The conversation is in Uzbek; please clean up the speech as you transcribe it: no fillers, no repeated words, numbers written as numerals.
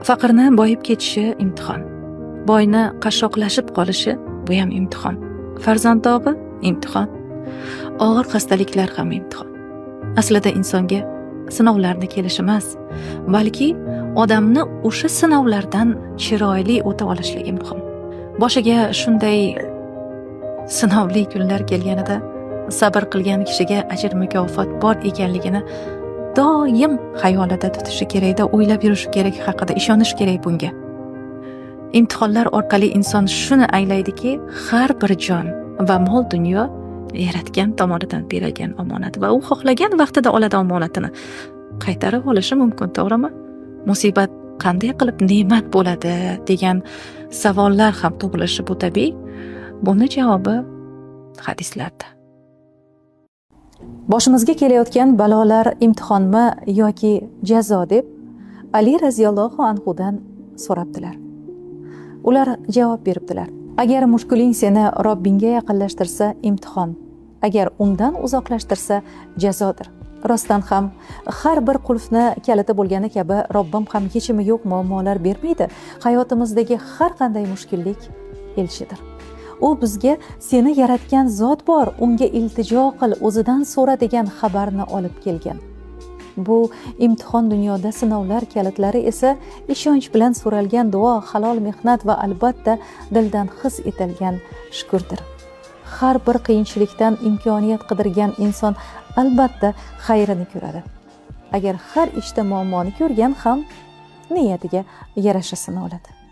Faqirni boyib ketishi imtihon. Boyni qashshoqlashib qolishi, bu ham imtihon. Farzand dog'i imtihon. Og'ir xastaliklar ham imtihon. Aslida insonga sinovlarni kelishi emas, balki odamni o'sha sinovlardan chiroyli o'ta olishligi muhim. Boshiga shunday sinovli kunlar kelganida sabr qilgan kishiga ajr mukofot bor ekanligini doim xayolida tutishi kerakda, o'ylab yurishi kerak, haqida ishonish kerak bunga. Imtihonlar orqali inson shuni anglaydiki, har bir jon va mol dunyo yaratgan tomonidan berilgan omonat va u xohlagan vaqtida oladi omonatini. Qaytarib olishi mumkin, to'g'rimi? Musibat qanday qilib ne'mat bo'ladi degan savollar ham tug'ilishi bu tabiiy. Buni javobi hadislarda. Boshimizga kelayotgan balolar imtihonmi yoki jazo deb Ali roziyallohu anhudan so'rabdilar. Ular javob beribdilar: "Agar mushkuling seni Robbingga yaqinlashtirsa, imtihon, agar undan uzoqlashtirsa, jazodir." Rostdan ham, har bir qulfni kaliti bo'lgani kabi, Robbim ham yechimi yo'q muammolar bermaydi. Hayotimizdagi har qanday mushkullik elchidir. U bizga seni yaratgan zot bor, unga iltijo qil, o'zidan so'ra degan xabarni olib kelgan. Bu imtihon dunyoda sinovlar kalitlari esa ishonch bilan so'ralgan duo, halol mehnat va albatta dildan his etilgan shukurdir. Har bir qiyinchilikdan imkoniyat qidirgan inson albatta xayrini ko'radi. Agar har ishda muammoni ko'rgan ham niyatiga yarashasini oladi.